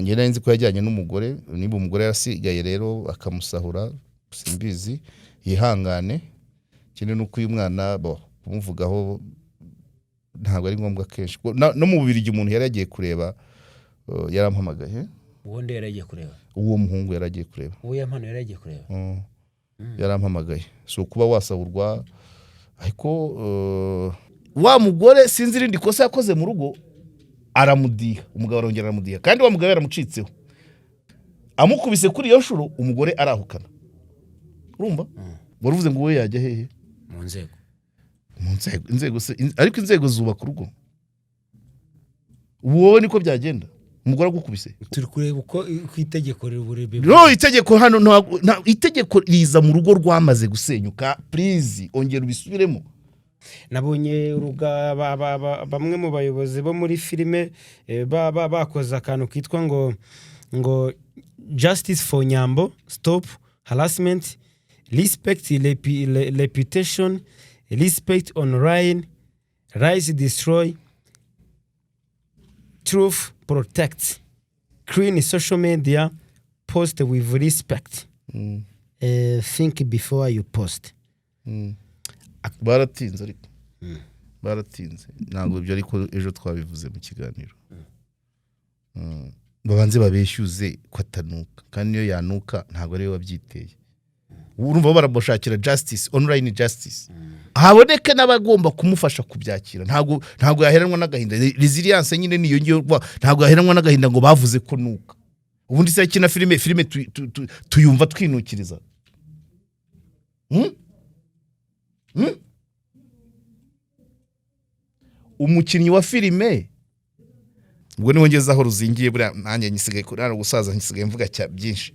Njye nari nzi ko yajyanye n'umugore. Niba umugore yarasigaye rero akamusahura, simbizi, yihangane. Ikindi ni uko uyu mwana bo kumuvugaho ntabwo ari ngombwa kenshi. No mu Bubiligi umuntu yari yagiye kureba, yarampamagaye. Uwo nde yari agiye kureba? Uwo muhungu yari agiye kureba. Uwo Yampano yari agiye kureba? Yarampamagaye. Si ukuba wasahurwa, ariko wa mugore sinzi irindi kosa yakoze mu rugo, aramudiha. Umugabo arongera aramudiha, kandi wa mugabo yaramucitseho, amukubise kuri iyo nshuro umugore arahukana. Urumva wari uvuze ngo wowe yajya hehe? Mu nzego. Mu nzego. Inzego se, ariko inzego zubaka urugo. Ubu wowe niko byagenda umugore agukubise? Turi kureba uko itegeko riburi. No, itegeko hano itegeko riza mu rugo rwamaze gusenyuka. Please, ongera ubisubiremo. Nabonye bamwe mu bayobozi bo muri filime bakoze akantu kitwa ngo "Justice for Nyambo, stop harassment, respect reputation, respect online, lies destroy, truth protect, clean social media, post with respect, think before you post." Baratinze, ariko baratinze. Ntabwo ibyo, ariko ejo twabivuze mu kiganiro. Babanze babeshyuze ko atanuka, kandi niyo yanuka ntabwo ariwe wabyiteye. Urumva baramushakira justice, online justice, haboneke n'abagomba kumufasha kubyakira. Ntabwo yaheranwa n'agahinda. Resilience nyine niyo ngiyo. Ntabwo yaheranwa n'agahinda ngo bavuze ko nuka. Ubundi se akina filime tuyumva twinukiriza? Hmm? Hmm? Umukinnyi wa filime ubwo niwo ngeze aho ruzingiye. Buriya nanjye nyisigaye kuri hano gusaza, nsigaye mvuga byinshi.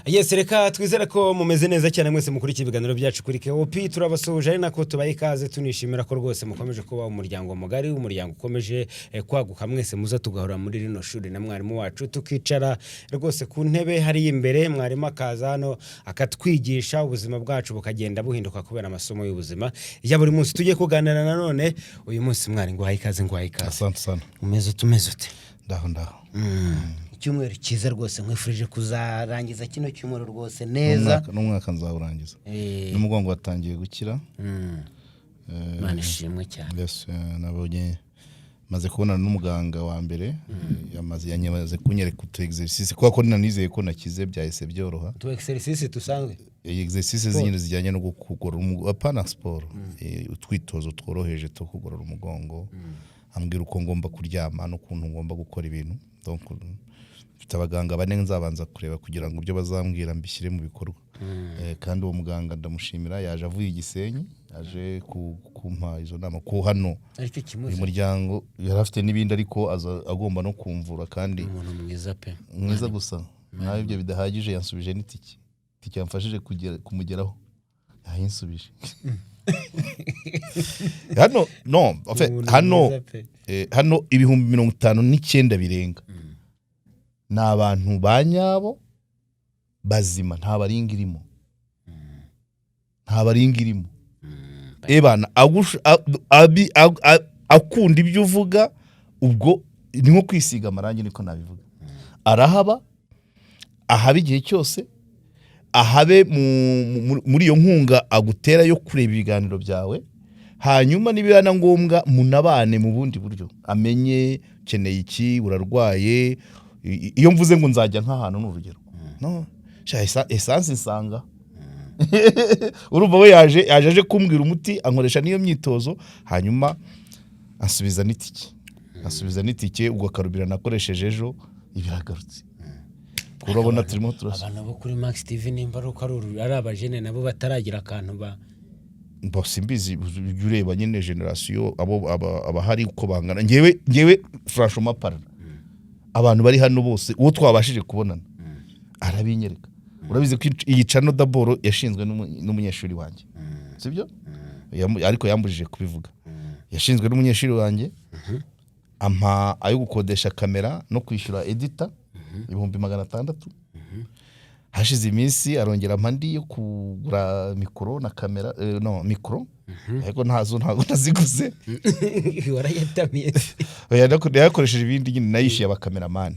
Yes, reka twizere ko mumeze neza cyane mwese mukurikiye ibiganiro byacu kuri KOP. Turabasuhuje, ari nako tubaha ikaze, tunishimira ko rwose mukomeje kuba umuryango mugari, umuryango ukomeje kwaguka. Mwese muza tugahora muri rino shuri na mwarimu wacu, tukicara rwose ku ntebe hariya imbere, mwarimu akaza hano akatwigisha, ubuzima bwacu bukagenda buhinduka kubera amasomo y'ubuzima ya buri munsi. Tugiye kuganira nanone uyu munsi. Mwari, nguhaye ikaze, nguhaye ikaze. Asante sana. Umeze ute, umeze ute? Ndaho, ndaho. Icyumweru cyiza rwose. Nkwifurije kuzarangiza kino cyumweru rwose neza. N'umwaka nzawurangiza. N'umugongo watangiye gukira. Imana ishimwe cyane. Yes, nabonye maze kubonana n'umuganga wa mbere, yamaze kunyereka utu exercice, kubera ko nanizeye ko nakize, byahise byoroha. Utu exercice dusanzwe? Exercice nyine zijyanye no kugorora umugongo, apana siporo. Utwitozo tworoheje two kugorora umugongo. Ambwira uko ngomba kuryama n'ukuntu ngomba gukora ibintu. Donc mfite abaganga bane nzabanza kureba kugira ngo ibyo bazambwira mbishyire mu bikorwa. Kandi uwo muganga ndamushimira, yaje avuye i Gisenyi, aje kumpa izo nama ko hano aricyo uyu kimuze. muryango yari afite n'ibindi, ariko aza agomba no kumvura kandi. Umuntu mwiza pe. Mwiza gusa nawe ibyo bidahagije, yansubije n'itike. Itike yamfashije kumugeraho yayinsubije hano. No, en fait, Umuntu hano mwiza pe. Hano 59,000 birenga ni abantu ba nyabo bazima, nta baringa irimo, nta baringa irimo. Ebana akunda ibyo uvuga. Ubwo ni nko kwisiga amarangi, niko nabivuga. Arahaba, ahaba igihe cyose, ahabe muri iyo nkunga agutera yo kureba ibiganiro byawe. Hanyuma nibiba na ngombwa munabane mu bundi buryo, amenye ukeneye iki, urarwaye. Iyo mvuze ngo nzajya nk'ahantu, ni urugero, no sha essence nsanga. Urumva we yaje aje kumbwira umuti, ankoresha n'iyo myitozo, hanyuma ansubiza n'itike, ansubiza n'itike. Ubwo akarubira nakoresheje ejo ibiragarutse. Urabona turimo turasa. Abantu bo kuri Max TV, nimba ari uko ari abajene nabo bataragira akantu ba Bo simbizi, ujya ureba nyine génération abo abahari uko bangana. Ngewe franchement parlant, abantu bari hano bose, uwo twabashije kubonana arabinyereka. Urabizi ko iyi channel d'abord yashinzwe n'umunyeshuri wanjye, sibyo? Ariko yambujije kubivuga. Yashinzwe n'umunyeshuri wanjye, ampa ayo gukodesha kamera no kwishyura editor 600,000. Hashize iminsi arongera ampa andi yo kugura mikoro na kamera, no mikoro. Ariko ntazo, ntabwo naziguze. Warayatamiye? Oya, nayakoresheje ibindi nyine, nayishyuye abakameramani.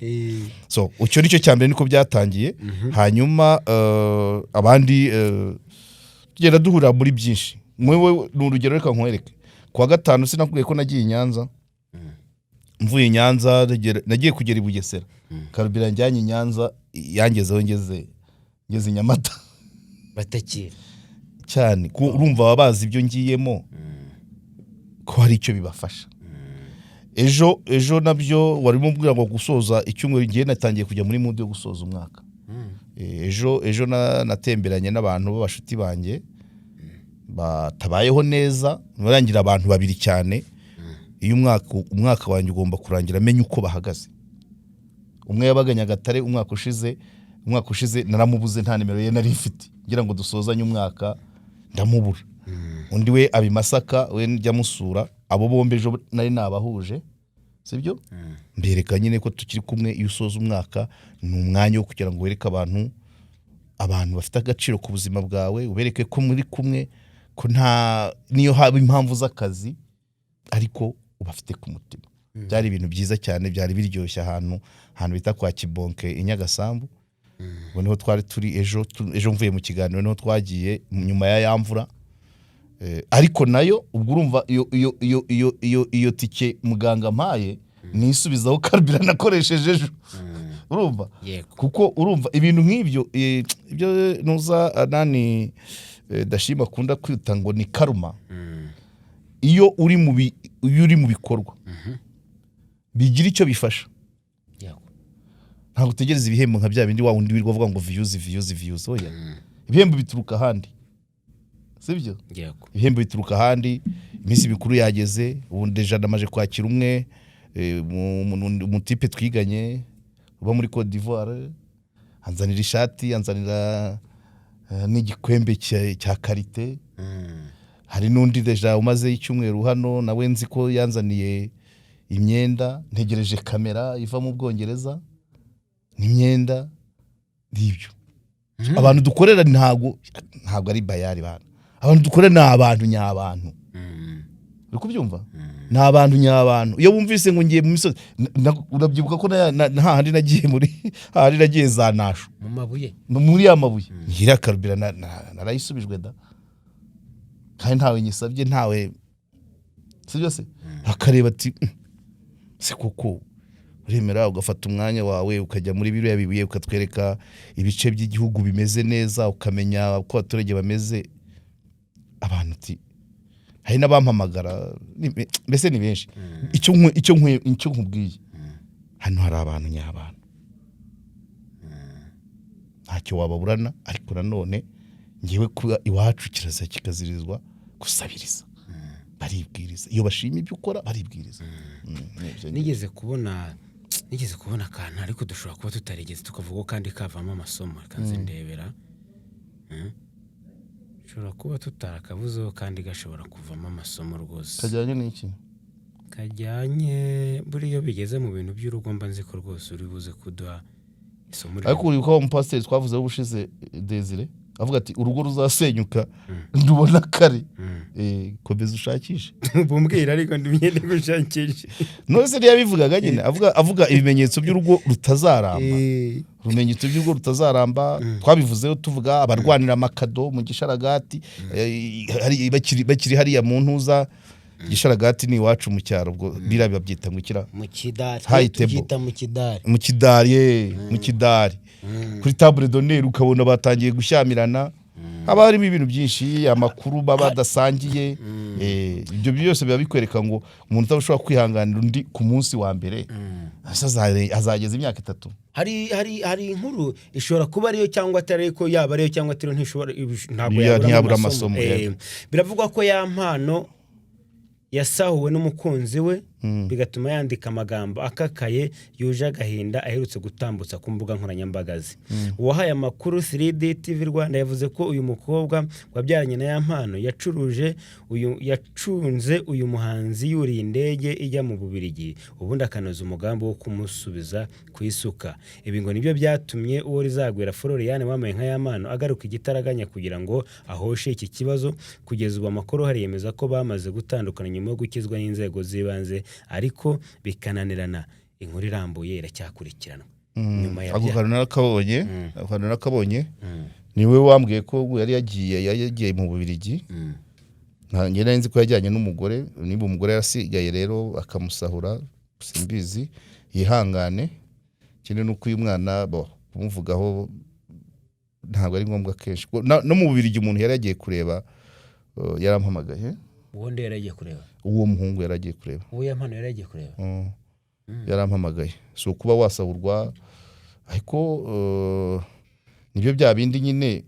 So icyo nicyo cya mbere, niko byatangiye. Hanyuma abandi tugenda duhurira muri byinshi. Mwewe ni urugero, reka nkwereke. Ku wa gatanu sinakubwiye ko nagiye i Nyanza? Mvuye i Nyanza nagiye kugera i Bugesera, carburant njyanye i Nyanza yangezeho ngeze i Nyamata. Batakira. Cyane ko urumva baba bazi ibyo ngiyemo, ko hari icyo bibafasha. Ejo nabyo warimo ubwira ngo gusoza icyumweru, ngiye natangiye kujya muri mood yo gusoza umwaka. Ejo natemberanye n'abantu b'abashuti banjye batabayeho neza, barangira abantu babiri cyane. Iyo umwaka wanjye ugomba kurangira amenye uko bahagaze. Umwe yabaga Nyagatare umwaka ushize. Umwaka ushize naramubuze, nta nimero ye nari mfite, ngira ngo dusozanye umwaka, ndamubura. Undi we aba i Masaka, we njya musura. Abo bombi ejo nari nabahuje, sibyo? Mbereka nyine ko tukiri kumwe. Iyo usoza umwaka ni umwanya wo kugira ngo wereke abantu bafite agaciro ku buzima bwawe, ubereke ko muri kumwe, ko nta niyo haba impamvu z'akazi ariko ubafite ku mutima. Byari ibintu byiza cyane, byari biryoshye, ahantu bita kwa Kibonke i Nyagasambu. Ubwo niho twari turi ejo. Ejo mvuye mu kiganiro niho twagiye nyuma ya mvura. Ariko nayo ubwo urumva iyo tike muganga mpaye nisubizaho carburant nakoresheje ejo, urumva? Yego. Kuko urumva ibintu nk'ibyo, ibyo nuza nani, Dashima akunda kwita ngo ni karma. Iyo uri mu bikorwa bigira icyo bifasha, ntabwo utegereza ibihembo nka bya bindi wa wundi wirirwa avuga ngo views, views, views. Oya, ibihembo bituruka ahandi, sibyo? Yego. Ibihembo bituruka ahandi. Iminsi mikuru yageze, ubu déjà namaze kwakira umwe, umutipe twiganye uba muri Cote d'Ivoire, anzanira ishati, anzanira n'igikwembe cya qualité. Hari n'undi déjà umaze icyumweru hano, nawe nzi ko yanzaniye imyenda. Ntegereje kamera iva mu Bwongereza n'imyenda. N'ibyo abantu dukorera ntabwo ari bayari bana. Abantu dukorera ni abantu nyabantu, uri kubyumva? Ni abantu nyabantu. Iyo wumvise ngo ngiye mu misozi, urabyibuka ko hahandi nagiye, muri hahandi nagiye za Nasho? Mu mabuye. No muri ya mabuye ngira carburant narayisubijwe da, kandi ntawe nyisabye, ntawe, sibyo se? Akareba ati: Se koko uremera ugafata umwanya wawe ukajya muri biriya bibuye, ukatwereka ibice by'igihugu bimeze neza, ukamenya uko abaturage bameze?" Abantu uti hari n'abampamagara, mbese ni benshi. Icyo nkubwiye, hano hari abantu nyabantu, ntacyo wababurana. Ariko nanone ngewe kuba iwacu kirazira kikazirizwa gusabiriza. Baribwiriza, iyo bashima ibyo ukora baribwiriza. Ni ibyo nyine. Nigeze kubona akantu, ariko dushobora kuba tutarigeze tukavuga ko kandi kavamo amasomo. Reka nze ndebera. Dushobora kuba tutarakavuzeho kandi gashobora kuvamo amasomo rwose. Kajyanye n'iki? Kajyanye, buriya iyo bigeze mu bintu by'urugo mba nzi ko rwose uri buze kuduha isomo. Ariko uribuka wa mupasiteri twavuzeho ubushize, Desire, avuga ati: "Urugo ruzasenyuka ndubona kare." Komeza ushakishe. Bumbwira, ariko ndimyende gushakisha. None se ntiyabivugaga nyine, avuga ibimenyetso by'urugo rutazaramba? Ibimenyetso by'urugo rutazaramba twabivuzeho, tuvuga abarwanira amakado mu gisharagati, bakiri hariya mu ntuza. Gisharagati ni iwacu mu cyaro, ubwo biriya babyita ngo ikira? Mu kidari. High table. Tubyita mu kidari. Mu kidari, mu kidari, kuri table d'honneur, ukabona batangiye gushyamirana. Haba harimo ibintu byinshi, amakuru baba badasangiye. Ibyo byose biba bikwereka ngo umuntu udashobora kwihanganira undi ku munsi wa mbere, ese azageza imyaka 3? Hari inkuru ishobora kuba ariyo cyangwa atari, ariko yaba ariyo cyangwa atariyo ntishobora, ntabwo yaburamo Ntiyabura amasomo. amasomo, yego. Biravugwa ko ya mpano yasahuwe n'umukunzi we. Bigatuma yandika amagambo akakaye yuje agahinda aherutse gutambutsa ku mbuga nkoranyambaga ze. Uwahaye amakuru 3D TV Rwanda yavuze ko uyu mukobwa wabyaranye na Yampano yacuruje uyu yacunze uyu muhanzi yuriye indege ijya mu Bubiligi, ubundi akanoza umugambi wo kumusubiza ku isuka. Ibi ngo nibyo byatumye uwo rizagwira Floriane wambaye nka Yampano agaruka igitaraganya kugira ngo ahoshe iki kibazo. Kugeza ubu amakuru hari yemeza ko bamaze gutandukana nyuma yo gukizwa n'inzego z'ibanze, ariko bikananirana. Inkuru irambuye iracyakurikiranwa nyuma ya Ako kantu narakabonye, ako kantu narakabonye. Niwe wambwiye ko yari yagiye mu Bubiligi. Njye nari nzi ko yajyanye n'umugore. Niba umugore yarasigaye rero akamusahura, simbizi, yihangane. Ikindi ni uko uyu mwana bo kumuvugaho ntabwo ari ngombwa kenshi. No mu Bubiligi umuntu yari yagiye kureba, yarampamagaye. Ubundi yari yagiye kureba? Uwo muhungu yari agiye kureba. Uwo Yampano yari yagiye kureba? Yarampamagaye. Si ukuba wasahurwa, ariko nibyo bya bindi nyine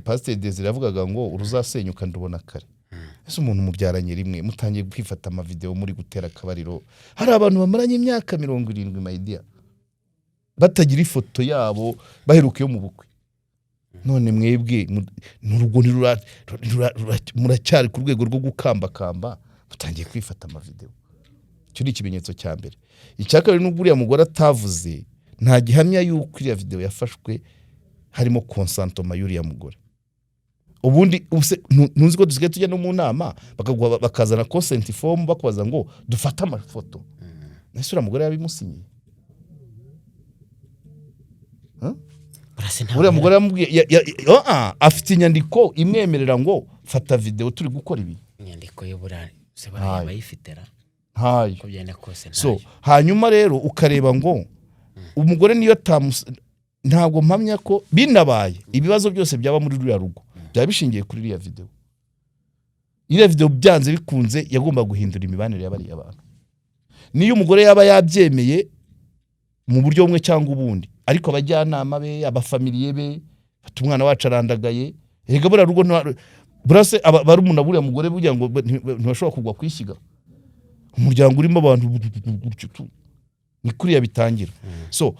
Pasiteri Desire yavugaga ngo uruzasenyuka ndubona kare. Ese umuntu mubyaranye rimwe, mutangiye kwifata amavideo muri gutera akabariro? Hari abantu bamaranye imyaka 70, my dear, batagira ifoto yabo baheruka iyo mu bukwe. None mwebwe n'urugo muracyari ku rwego rwo gukambakamba, mutangiye kwifata amavideo. Icyo ni ikimenyetso cya mbere. Icya kabiri, n'ubwo uriya mugore atavuze, nta gihamya y'uko iriya video yafashwe harimo consentement y'uriya mugore. Ubundi ntuzi ko dusigaye tujya no mu nama bakaguha, bakazana consent form, bakubaza ngo dufate amafoto? Ese uriya mugore yabimusinyiye? Burase ntabwo Uriya mugore yamubwiye afite inyandiko imwemerera ngo fata video turi gukora ibi? Inyandiko yo buriya se Ntayo. buriya bayifite ra? Ntayo. Uko byenda kose So ntayo. hanyuma rero ukareba ngo umugore niyo tamus, ntabwo mpamya ko binabaye ibibazo byose byaba muri ruriya rugo byaba bishingiye kuri iriya video. Iriya video byanze bikunze yagomba guhindura imibanire y'abariya bantu, niyo umugore yaba yabyemeye mu buryo bumwe cyangwa ubundi. Ariko abajyanama be, abafamiliye be, bati umwana wacu arandagaye. Erega buriya rugo burase barumuna buriya mugore burya ngo ntibashobora kugwa ku ishyiga. Umuryango urimo abantu gutyo ni kuriya bitangira. So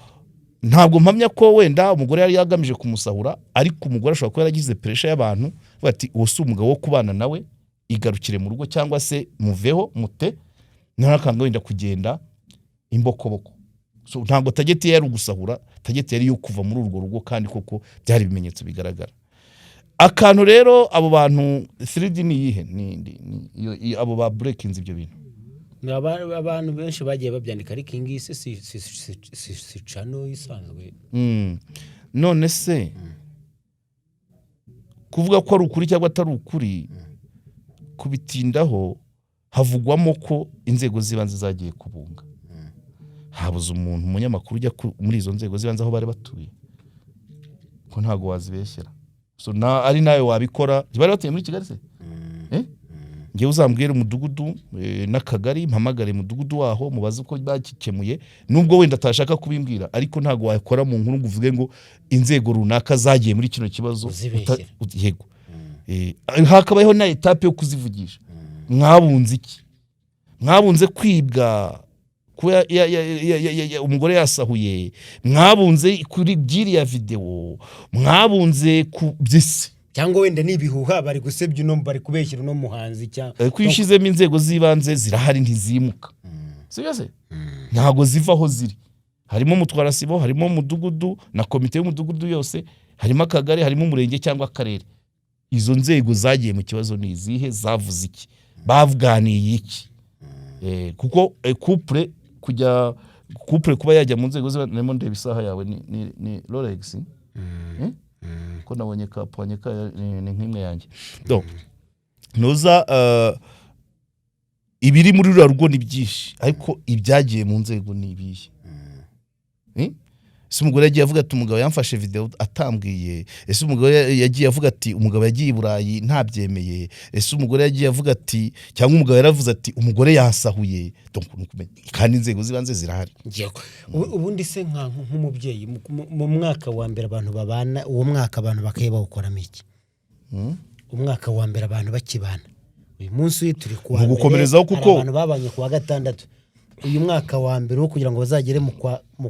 ntabwo mpamya ko wenda umugore yari yagamije kumusahura, ariko umugore ashobora kuba yaragize pressure y'abantu bati uwo si umugabo wo kubana nawe, igarukire mu rugo cyangwa se muveho mute ntarakanga wenda kugenda imbokoboko. So ntabwo target ye yari ugusahura, target yari iyo kuva muri urwo rugo, kandi koko byari ibimenyetso bigaragara. Akantu rero abo bantu 3D ni iyihe? Ni abo ba breakinze ibyo bintu. Ni abantu benshi bagiye babyandika, ariko iyi ngiyi si channel isanzwe. None se kuvuga ko ari ukuri cyangwa atari ukuri, kubitindaho? Havugwamo ko inzego z'ibanze zagiye kubunga. Habuze umuntu umunyamakuru ujya muri izo nzego z'ibanze aho bari batuye, ko ntabwo wazibeshyera. So, ari nawe wabikora. Bari batuye muri Kigali se? Eh? Ngewe uzambwire umudugudu n'akagari, mpamagare umudugudu waho mubaze uko bagikemuye, nubwo wenda atashaka kubimbwira. Ariko ntabwo wakora mu nkuru ngo uvuge ngo inzego runaka zagiye muri kino kibazo. Uzibeshyera. Yego. Hakabayeho na étape yo kuzivugisha. Mwabunze iki? Mwabunze kwibwa, kuba umugore yasahuye? Mwabunze kuri by'iriya videwo? Mwabunze ku by'isi? Cyangwa wenda ni ibihuha, bari gusebya uno, bari kubeshyira uno muhanzi cyangwa Ko iyo ushyizemo inzego z'ibanze zirahari, ntizimuka, sibyo se? Ntabwo ziva aho ziri. Harimo umutwarasibo, harimo umudugudu na komite y'umudugudu yose, harimo akagari, harimo umurenge cyangwa akarere. Izo nzego zagiye mu kibazo ni izihe? Zavuze iki? Baganiriye iki? Kuko couple kujya, couple kuba yajya mu nzego z'ibanze. Ndimo ndeba isaha yawe, ni Rolex, eh? Ko nabonye ka poignée ka ni nk'imwe yanjye. Donc ntuza ibiri muri ruriya rugo ni byinshi, ariko ibyagiye mu nzego ni ibihe? Eh? Ese umugore yagiye avuga ati umugabo yamfashe video atambwiye? Ese umugore yagiye avuga ati umugabo yagiye i Burayi ntabyemeye? Ese umugore yagiye avuga ati, cyangwa umugabo yaravuze ati umugore yasahuye? Donc, ni ukumenya. Kandi inzego z'ibanze zirahari. Yego. Ubundi se nk'umubyeyi mu mwaka wa mbere abantu babana, uwo mwaka abantu bakaye bawukoramo iki? Umwaka wa mbere abantu bakibana, uyu munsi turi kuwa Mu mbere, gukomerezaho hari kuko abantu babanye kuwa gatandatu. Uyu mwaka wa mbere wo kugira ngo bazagere mu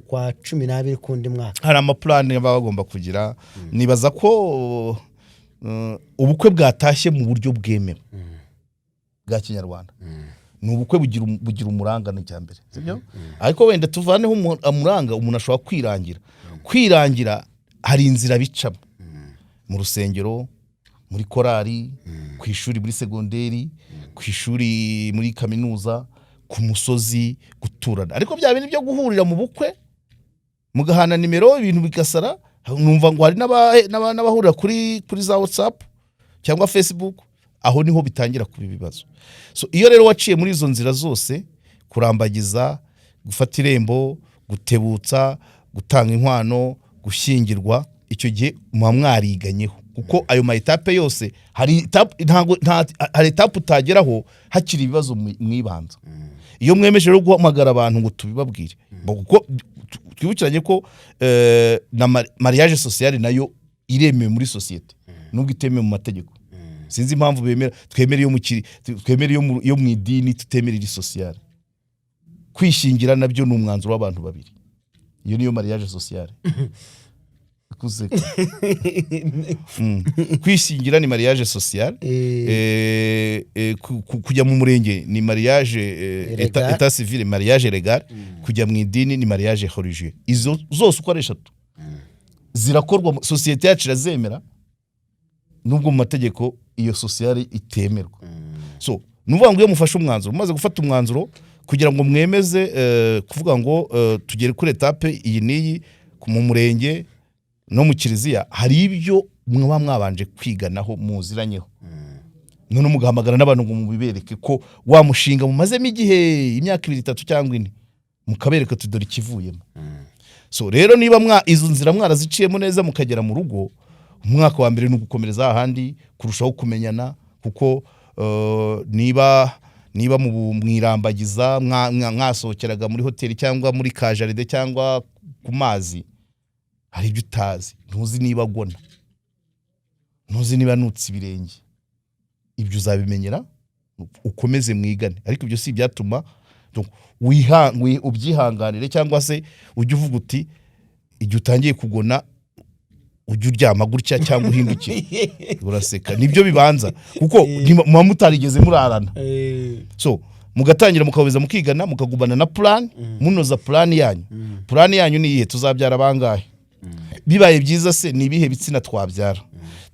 kwa 12 k'undi mwaka. Hari ama plan baba bagomba kugira. Nibaza ko ubukwe bwatashye mu buryo bwemewe bwa kinyarwanda ni ubukwe bugira umuranga, ni icya mbere, sibyo? Ariko wenda tuvaneho umuranga, umuntu ashobora kwirangira. Kwirangira hari inzira bicamo: mu rusengero, muri korari, ku ishuri muri segonderi, ku ishuri muri kaminuza, ku musozi, guturana. Ariko bya bintu byo guhurira mu bukwe mugahana nimero, ibintu bigasara, numva ngo hari n'abahurira kuri za WhatsApp cyangwa Facebook, aho niho bitangira kuba ibibazo. So iyo rero waciye muri izo nzira zose, kurambagiza, gufata irembo, gutebutsa, gutanga inkwano, gushyingirwa, icyo gihe muba mwariganyeho, kuko ayo ma étapes yose hari étape, ntabwo hari étape utageraho hakiri ibibazo mwibanza. Iyo mwemeje rero guhamagara abantu ngo tubibabwire, kuko twibukiranye ko na mariage sociale nayo iremewe muri sosiyete nubwo itemewe mu mategeko. Sinzi impamvu bemera, twemera iyo mu kiri, twemera iyo mu idini, tutemera iri sociale. Kwishingira nabyo ni umwanzuro w'abantu babiri, iyo niyo mariage sociale. Kuseka. Kwishingira ni mariage sociale. Kujya mu murenge ni mariage Légal. État civil, mariage légal. Kujya mu idini ni mariage religieux. Izo zose uko ari eshatu zirakorwa, sosiyete yacu irazemera, nubwo mu mategeko iyo sociale itemerwa. So ni ukuvuga ngo iyo mufashe umwanzuro, mumaze gufata umwanzuro kugira ngo mwemeze, kuvuga ngo tugere kuri étape iyi n'iyi mu murenge no mu kiliziya, hari ibyo muba mwabanje kwiganaho muziranyeho, none mugahamagara n'abantu ngo mubibereke ko wa mushinga mumazemo igihe, imyaka 2, 3 cyangwa 4, mukabereka tudore ikivuyemo. So rero niba mwa izo nzira mwaraziciyemo neza mukagera mu rugo, umwaka wa mbere ni ugukomereza ahandi, kurushaho kumenyana, kuko niba mu irambagiza mwasohokeraga muri hoteli cyangwa muri ka jardin cyangwa ku mazi, hari ibyo utazi. Ntuzi niba agona, ntuzi niba nutse ibirenge. Ibyo uzabimenyera ukomeze mwigane, ariko ibyo si ibyatuma donc ubyihanganire, cyangwa se ujye uvuga uti igihe utangiye kugona ujye uryama gutya cyangwa uhindukire. Uraseka, nibyo bibanza, kuko muba mutarigeze murarana. So mugatangira mukakomeza mukigana, mukagumana na plan, munoza plan yanyu. Plan yanyu ni iyihe? Tuzabyara bangahe? Bibaye byiza se ni ibihe bitsina twabyara?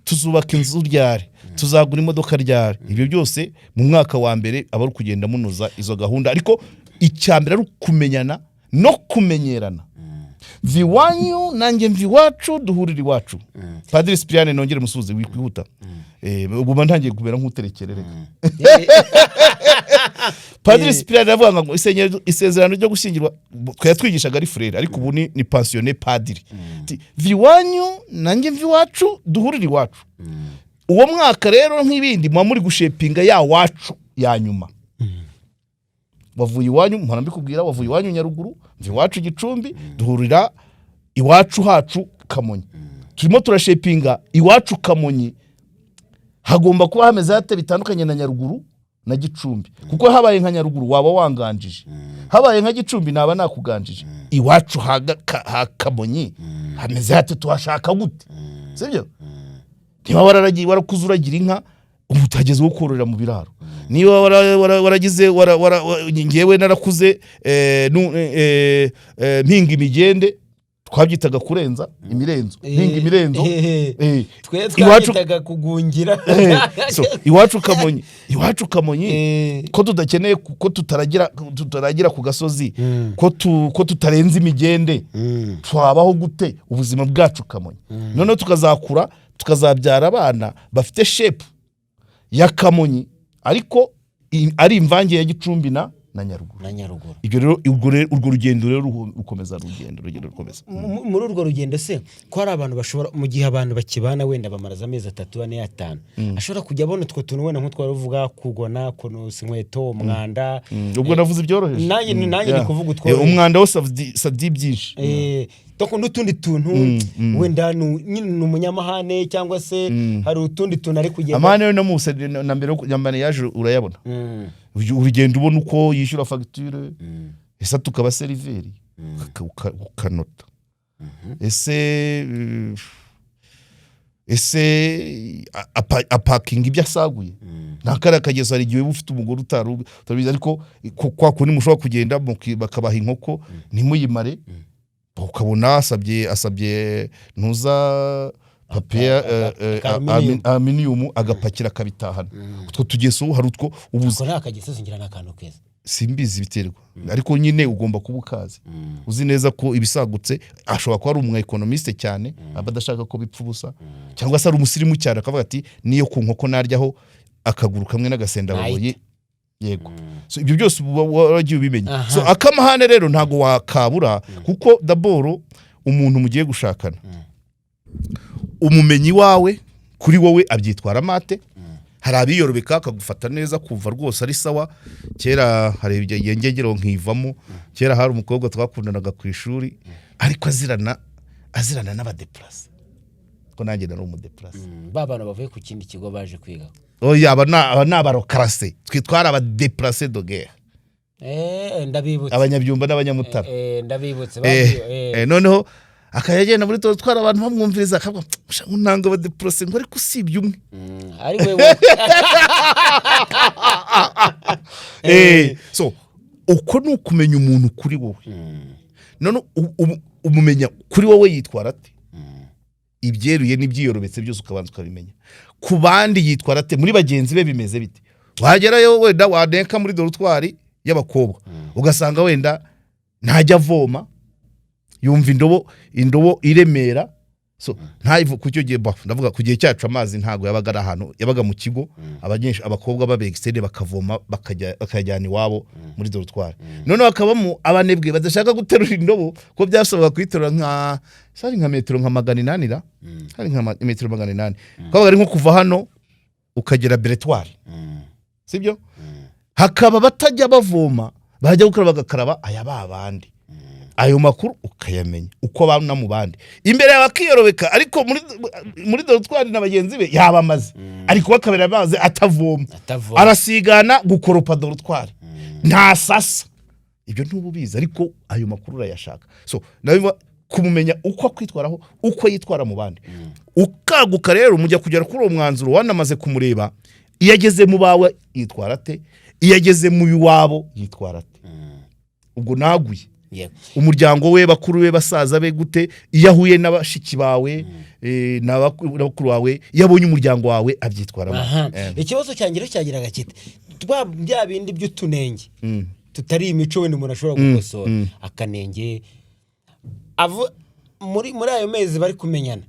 Tuzubaka inzu ryari? Tuzagura imodoka ryari? Ibyo byose mu mwaka wa mbere aba ari ukugenda munoza izo gahunda, ariko icya mbere ari ukumenyana no kumenyerana. Mva iwanyu, nanjye mva iwacu, duhurira iwacu. Padiri Sipiriyane, nongere musuhuze, wikwihuta. Ubu mba ntangiye kumera nk'uterekere. Reka Padiri Sipiriyane aravuga ngo isezerano ryo gushyingirwa twari twigishaga ari frère, ariko ubu ni pensionné padiri. Ati, va iwanyu nanjye mva iwacu, duhurire iwacu. Uwo mwaka rero, nk'ibindi, muba muri gushapinga ya wacu ya nyuma. Wavuye iwanyu, mpora mbikubwira, wavuye iwanyu Nyaruguru, mva iwacu Gicumbi, duhurira iwacu hacu Kamonyi. Turimo turashapinga iwacu Kamonyi, hagomba kuba hameze hate bitandukanye na Nyaruguru na Gicumbi? Kuko habaye nka Nyaruguru waba wanganjije, habaye nka Gicumbi naba nakuganjije. Iwacu ha Kamonyi hameze hate? Tuhashaka gute? Sibyo? Niba wararagiye, warakuze uragira inka, ubu utageze wo kororera mu biraro, niba waragize ngewe narakuze mpinga imigende, twabyitaga kurenza imirenzo, mpinga imirenzo. Twe iwacu twabitaga kugungira. So, iwacu Kamonyi, ko tudakeneye, ko tutaragira ku gasozi, ko tutarenza imigende, twabaho gute ubuzima bwacu Kamonyi? Noneho tukazakura, tukazabyara abana bafite shape ya Kamonyi, ariko ari imvange ya Gicumbi na Nyaruguru. Na Nyaruguru. Ibyo rero, urwo rugendo rero rukomeza, urugendo rukomeza. Muri urwo rugendo se, ko hari abantu bashobora, mu gihe abantu bakibana, wenda bamaraza amezi 3, 4, 5, ashobora kujya abona utwo tuntu wenda nk'utwo uvuga, kugona, kunusa inkweto, umwanda? Ubwo navuze ibyoroheje. Nanjye ndi kuvuga utworoheje. Umwanda wose sadi byinshi. Donc n'utundi tuntu wenda nyine ni umunyamahane, cyangwa se hari utundi tuntu ari kugenda. Amahane yo no mu na mbere yo ya mariage urayabona. Urugendo ubona uko yishyura fagitire. Ese atuka abaseriveri? Ukanota. Ese apakinga ibyo asaguye? Nta kariya kageso. Hari igihe uba ufite umugore utari utabizi, ariko kwa kundi mushobora kugenda bakabaha inkoko ntimuyimare, ukabona asabye ntuza papier Aluminium. Aluminium, agapakira akabitahana. Utwo tugeso hari utwo ubuze. Ako ni akageso, ngira ni akantu keza. Simbizi, biterwa, ariko nyine ugomba kuba ukazi, uzi neza ko ibisagutse, ashobora kuba ari umu économiste cyane, aba adashaka ko bipfa ubusa, cyangwa se ari umusirimu cyane, akavuga ati: "Niyo ku nkoko naryaho akaguru kamwe n'agasendabuboyi." Yego, so ibyo byose uba waragiye ubimenya. So akamahane rero ntabwo wakabura, kuko d'abord umuntu mugiye gushakana umumenyi wawe kuri wowe abyitwara mate. Hari abiyorobeka akagufata neza, kumva rwose ari sawa. Kera hari igihe ngegero nkivamo. Kera hari umukobwa twakundanaga ku ishuri, ariko azirana n'abadéplacés, ko nanjye nari umudéplacé. Ba bantu bavuye ku kindi kigo baje kwiga? Oya, aba ni abareclassés, twe twari abadéplacés de guerre. Ndabibutse. Abanyabyumba n'abanyamutara. Ndabibutse. Babwiye. Noneho akajya agenda muri dortoir, abantu bamwumviriza, akavuga: "Sha, nanga abadéplacés," ngo ariko usibye umwe. Ari wewe. So uko ni ukumenya umuntu kuri wowe. None umumenya kuri wowe yitwara ate? Ibyeruye n'ibyiyorobetse byose ukabanza ukabimenya. Ku bandi yitwara ate? Muri bagenzi be bimeze bite? Wagerayo wenda waneka muri dortoir y'abakobwa, ugasanga wenda ntajya avoma, yumva indobo iremera, so ntayivu. Ku cyo gihe, bah, ndavuga ku gihe cyacu, amazi ntabwo yabaga ari ahantu, yabaga mu kigo. Abanyeshuri abakobwa baba externe bakavoma, bakajya bakajyana iwabo muri dortoir. Noneho hakabamo abanebwe badashaka guterura indobo, ko byasabaga kuyiterura nka sari nka metero nka 800 ra, hari nka metero 800, kwabaga ari nko kuva hano ukagera Beretwari, sibyo? Hakaba batajya bavoma, bajya gukaraba bagakaraba aya ba bandi. Ayo makuru ukayamenya uko abana mu bandi, imbere yawe akiyorobeka, ariko muri dortoir na bagenzi be yabamaze, ariko bakabera amazi atavoma. Atavoma. Arasigana gukoropa dortoir, ntasasa. Ibyo ntuba ubizi, ariko ayo makuru urayashaka. So nawe kumumenya uko akwitwaraho, uko yitwara mu bandi, ukaguka rero mujya kugera kuri uwo mwanzuro wanamaze kumureba. Iyo ageze mu bawe yitwara ate? Iyo ageze mu iwabo yitwara ate? Ubwo naguye umuryango we, bakuru be, basaza be gute? Iyo ahuye n'abashiki bawe, na bakuru bawe, iyo abonye umuryango wawe abyitwaramo? Aha. Ikibazo cyanjye rero cyagiraga kiti: bya bindi by'utunenge tutari imico, wenda umuntu ashobora gukosora akanenge muri ayo mezi bari kumenyana,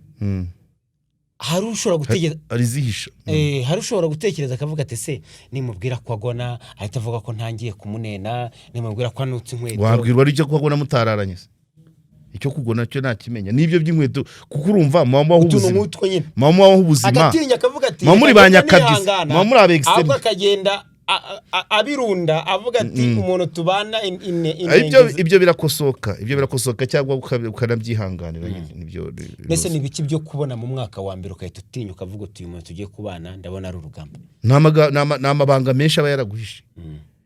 hari ushobora gutegereza arizihisha. Hari ushobora gutekereza akavuga ati: "Se nimubwira ko agona, ahita avuga ko ntangiye kumunena? Nimubwira ko anutse inkweto?" Wabwirwa ari icyo kugona mutararanye se? Icyo kugona cyo ntakimenya n'ibyo by'inkweto, kuko urumva muba mubaho Utuntu ubuzima, nk'utwo nyine. muba mubaho ubuzima. Agatinya akavuga ati: Muba muri "Reka ba ngende nyakabyizi, nihangana." muba muri aba externe. Ahubwo akagenda abirunda, avuga ati: "Umuntu tubana Ibyo inenge ibyo birakosoka cyangwa ukanabyihanganira nyine, nibyo. Mbese ni ibiki byo kubona mu mwaka wa mbere ugahita utinya, ukavuga uti: "Uyu muntu tugiye kubana ndabona ari urugamba"? Ni amabanga menshi aba yaraguhishe: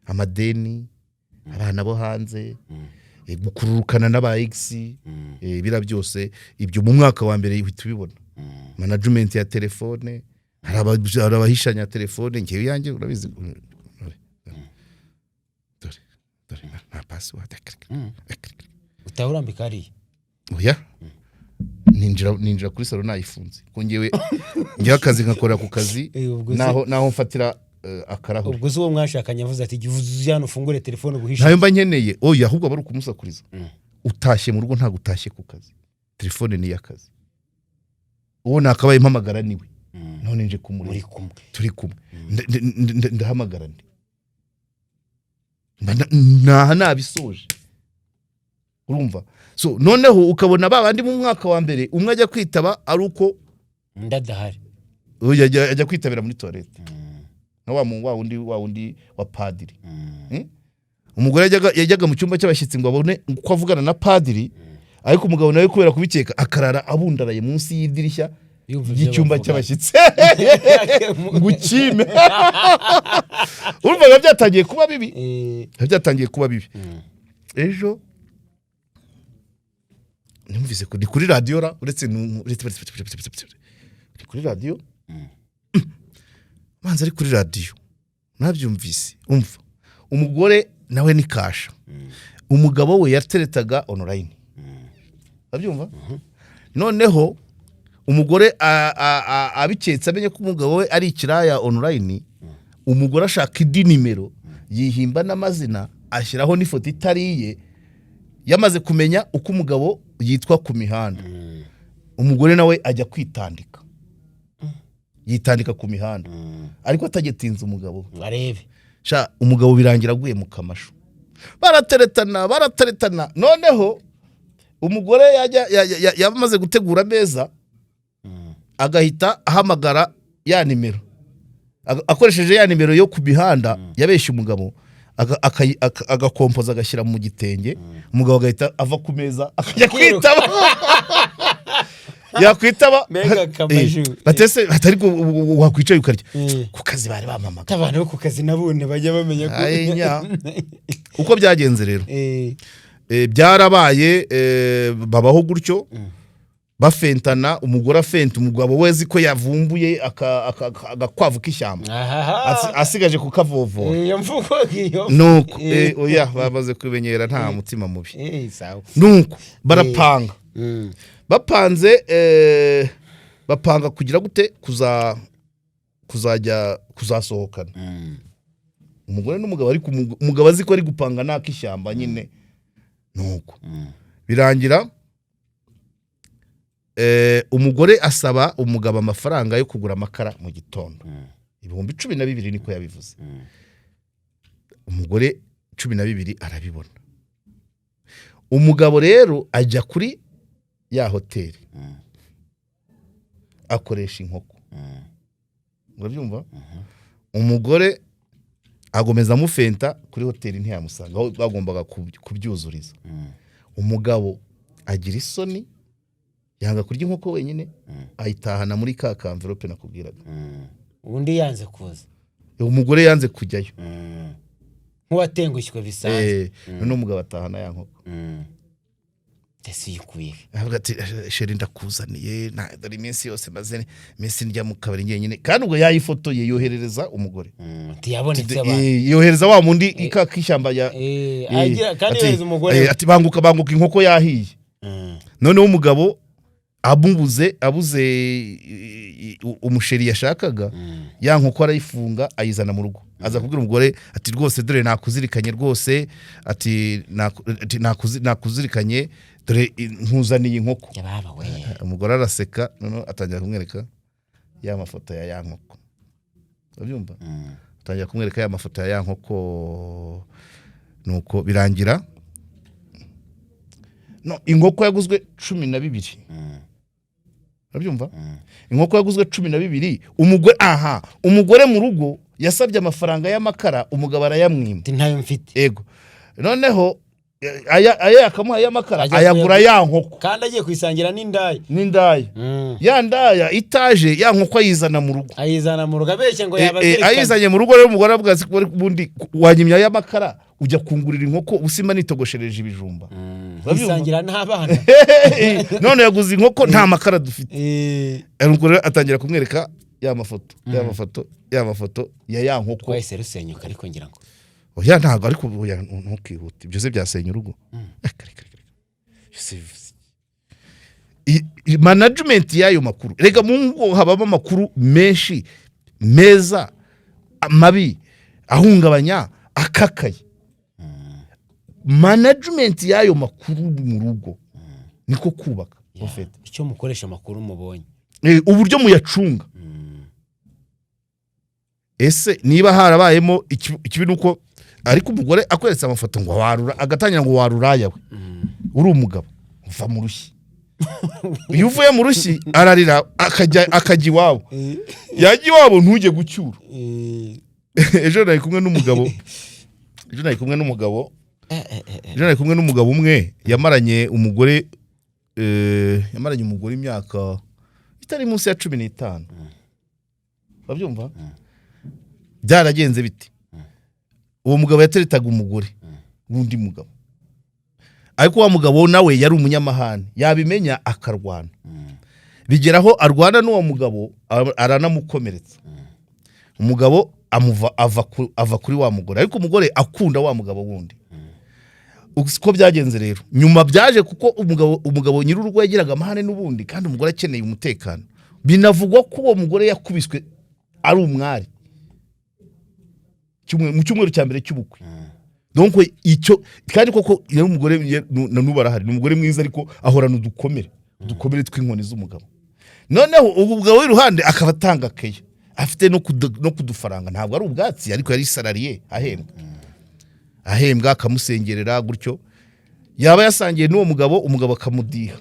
amadeni, abana bo hanze, gukururukana n'aba ex, biriya byose. Ibyo mu mwaka wa mbere uhita ubibona. Management ya telefone, hari abahishanya telefone. Ngewe iyanjye urabizi, dore dore dore nta password. Utaha urambika hariya? Oya, ninjira kuri salon nayifunze, ko ngewe akazi nkakorera ku kazi. Ubwo Naho mfatira akarahuri. Ubwo se uwo mwashakanye avuze ati: "Jya uza hano ufungure telefone uguhishe"? Ntayo mba nkeneye, oya, ahubwo aba ari ukumusakuriza. Utashye mu rugo, ntabwo utashye ku kazi. Telefone ni iy'akazi. Uwo nakabaye mpamagara niwe, none nje Muri kumureba. kumwe. Turi kumwe. Ndahamagara ndi. Mba naha nabisoje, urumva? So noneho ukabona ba bandi mu mwaka wa mbere, umwe ajya kwitaba ari uko Undi adahari. Oya, ajya kwitabira muri toilette na wa wundi wa padiri. Umugore yajyaga mu cyumba cy'abashyitsi ngo abone uko avugana na padiri, ariko umugabo nawe kubera kubikeka akarara abundaraye munsi y'idirishya Yumva ibyo ry'icyumba bavuga. cy'abashyitsi ngo ukime. Urumva biba byatangiye kuba bibi. Biba byatangiye kuba bibi. Ejo numvise ko ni kuri radiyo ra, uretse uretse uretse uretse uretse uretse ni kuri radiyo, manza ari kuri radiyo nabyumvise. Umva, umugore nawe ni kasha, umugabo we yateretaga online, urabyumva? Noneho umugore abiketse, amenye ko umugabo we ari ikiraya online, umugore ashaka indi nimero, yihimba n'amazina, ashyiraho n'ifoto itari iye. Yamaze kumenya uko umugabo yitwa ku mihanda, umugore nawe ajya kwitandika, yitandika ku mihanda, ariko atagitinze umugabo we. Ngo arebe. Sha, umugabo birangira aguye mu kamashu. Barateretana, barateretana, noneho umugore yajya yaba amaze gutegura ameza, agahita ahamagara ya nimero, akoresheje ya nimero yo ku mihanda yabeshye umugabo, agakompoza, agashyira mu gitenge. Umugabo agahita ava ku meza, akajya kwitaba, yakwitaba, Mbega akamashu. Batese atari wakwicaye ukarya, ku kazi bari bampamagaye. Abantu bo ku kazi nabone bajya bamenya ko Ayinya. Uko byagenze rero, byarabaye, babaho gutyo, bafentana, umugore afenta umugabo we azi ko yavumbuye agakwavu k'ishyamba, asigaje kukavovora. Iyo mvugo iyo. Nuko oya, bamaze kubimenyera, nta mutima mubi. Sawa. Nuko barapanga, bapanze, bapanga kugira gute, kuzajya kuzasohokana, umugore n'umugabo, ariko umugabo azi ko ari gupanga n'ak'ishyamba nyine. Nuko birangira, umugore asaba umugabo amafaranga yo kugura amakara mu gitondo, 12,000, niko yabivuze. Umugore 12 arabibona. Umugabo rero ajya kuri ya hoteli, akoresha inkoko, urabyumva? Umugore agomeza amufenta kuri hoteli, ntiyamusanga aho bagombaga kubyuzuriza. Umugabo agira isoni, yanga kurya inkoko wenyine, ayitahana muri ka kamverope nakubwiraga. Undi yanze kuza. Umugore yanze kujyayo. Nk'uwatengushywe bisanzwe. Noneho umugabo atahana ya nkoko. Ese uyikuye he? Avuga ati: "Chérie, ndakuzaniye, dore iminsi yose maze iminsi ndya mu kabari njyenyine." Kandi ubwo yayifotoye, yoherereza umugore. Ntiyabonetse abantu. Yohereza wa mundi ka k'ishyamba ya Kandi yohereza umugore we. Ati: "Banguka, banguka, inkoko yahiye." Noneho umugabo amubuze, abuze umuchéri yashakaga, ya nkoko arayifunga, ayizana mu rugo, aza kubwira umugore ati: "Rwose dore nakuzirikanye rwose," ati: "Nakuzirikanye, dore nkuzaniye inkoko." Yababa we. Umugore araseka, noneho atangira kumwereka ya mafoto ya ya nkoko, urabyumva? Atangira kumwereka ya mafoto ya ya nkoko. Nuko birangira, no inkoko yaguzwe 12, urabyumva? Inkoko yaguzwe 12. Umugore, aha umugore mu rugo yasabye amafaranga y'amakara, umugabo arayamwima. Ati: "Ntayo mfite." Ego, noneho aya yakamuha y'amakara, Ajya ayagura ya nkoko. Kandi agiye kuyisangira n'indaya. N'indaya. Ya ndaya itaje, ya nkoko ayizana mu rugo. Ayizana mu rugo abeshya ngo yabazirikanye. Ayizanye mu rugo rero, umugore aravuga ati: "Ubundi wanyimya y'amakara, ujya kungurira inkoko, usima nitogoshereje ibijumba." Urabyumva? Yisangira n'abana. None yaguze inkoko, nta makara dufite. Ubwo rero atangira kumwereka ya mafoto, ya mafoto, ya mafoto ya ya nkoko. Twahise rusenyuka, ariko ngira ngo Oya, ntabwo, ariko oya, ntukihute, ibyo se byasenya urugo? Kare, kare, kare. Ibyo se bivuze iki? Management y'ayo makuru, rega mu ngo habamo amakuru menshi, meza, mabi, ahungabanya, akakaye. Management y'ayo makuru mu rugo niko kubaka, en fait. Icyo mukoresha amakuru mubonye. Uburyo muyacunga. Ese niba harabayemo ikibi, nuko ariko umugore akweretse amafoto ngo warura, agatangira ngo waruraya we, uri umugabo uva mu rushyi. Iyo uvuye mu rushyi, ararira, akajya iwabo, yajya iwabo ntujye gucyura. Ejo nari kumwe n'umugabo, ejo nari kumwe n'umugabo, ejo nari kumwe n'umugabo umwe yamaranye umugore imyaka itari munsi ya 15, urabyumva? Byaragenze bite? Uwo mugabo yateretaga umugore w'undi mugabo. Ariko wa mugabo nawe yari umunyamahane, yabimenya akarwana, bigeraho arwana n'uwo mugabo, aranamukomeretsa. Umugabo amuva ava kuri wa mugore, ariko umugore akunda wa mugabo wundi. Uko byagenze rero nyuma byaje kuko umugabo nyir'urugo yagiraga amahane n'ubundi, kandi umugore akeneye umutekano. Binavugwa ko uwo mugore yakubiswe ari umwari mu cyumweru cya mbere cy'ubukwe. Donc icyo kandi koko yari umugore na n'ubu arahari, ni umugore mwiza, ariko ahorana udukomere tw'inkoni z'umugabo. Noneho ubu mugabo w'iruhande akaba atanga keya, afite no kudufaranga, ntabwo ari ubwatsi, ariko yari salarié, ahembwa, akamusengerera gutyo. Yaba yasangiye n'uwo mugabo, umugabo akamudiha.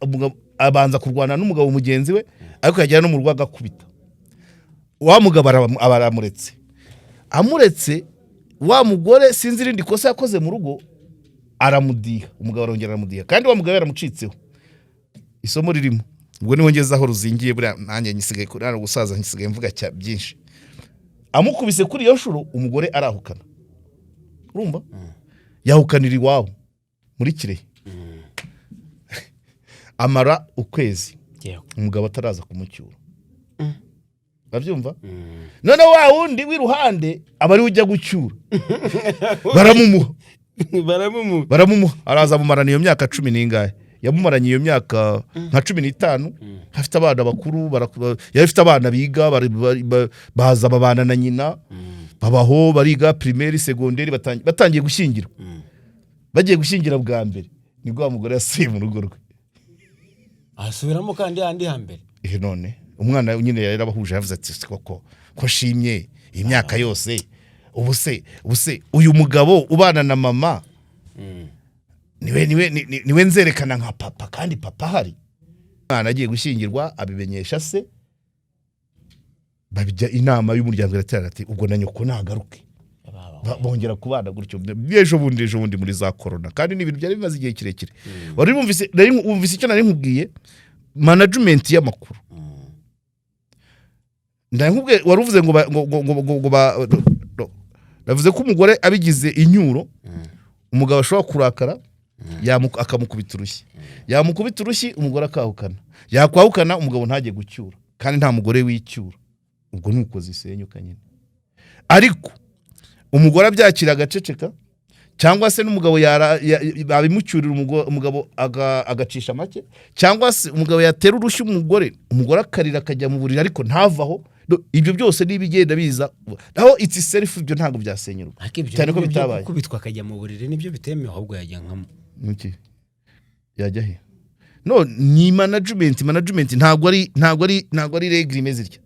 Umugabo abanza kurwana n'umugabo mugenzi we, ariko yagera no mu rugo agakubita wa mugabo. Aba aramuretse. Amuretse, wa mugore sinzi irindi kosa yakoze mu rugo, aramudiha. Umugabo arongera aramudiha, kandi wa mugabo yaramucitseho. Isomo ririmo ubwo niho ngeze aho ruzingiye. Buriya nanjye nyisigaye kuri hano gusaza, nsigaye mvuga byinshi. Amukubise kuri iyo nshuro, umugore arahukana. Urumva, yahukanira iwabo muri Kirehe, amara ukwezi umugabo ataraza kumucyura. Urabyumva? Noneho wa wundi w'iruhande aba ariwe ujya gucyura, baramumuha. Baramumuha. Baramumuha, araza amumarana iyo myaka cumi n'ingahe. Yamumaranye iyo myaka nka 15, afite abana bakuru. Yari afite abana biga, baza babana na nyina, babaho bariga primaire, secondaire. Batangiye gushyingira, bagiye gushyingira bwa mbere, nibwo wa mugore yasubiye mu rugo rwe. Asubiramo kandi handi hambere. Ihe none umwana nyine yari yarabahuje, yavuze ati: "Si koko ko nshimye iyi myaka yose, ubu se uyu mugabo ubana na mama niwe nzerekana nka papa, kandi papa ahari?" Umwana agiye gushyingirwa abimenyesha se, babijya inama y'umuryango, iraterana ati: "Ubwo na nyoko nagaruke." Bongera kubana gutyo ejo bundi muri za corona, kandi ni ibintu byari bimaze igihe kirekire. Wari wumvise, nari wumvise icyo nari nkubwiye, management y'amakuru. Ndakubwiye, wari uvuze ngo ba- ngo ngo ngo ngo ngo ba no. Navuze ko umugore abigize inyuro, umugabo ashobora kurakara, akamukubita urushyi. Yamukubita urushyi, umugore akahukana. Yakwahukana, umugabo ntajye gucyura, kandi nta mugore wicyura. Ubwo ni uko zisenyuka nyine. Ariko umugore abyakira agaceceka, cyangwa se n'umugabo babimucyurira, umugabo agacisha make, cyangwa se umugabo yatera urushyi umugore, umugore akarira akajya mu buriri ariko ntavaho. Ibyo byose niba igenda biza naho it's self, ibyo ntabwo byasenyurwa. Ariko ibyo Cyane ko ngibyo byo bitabaye. gukubitwa akajya mu buriri nibyo bitemewe, ahubwo yajya nka Niki? Yajya he? No ni management ntabwo ari règle imeze itya.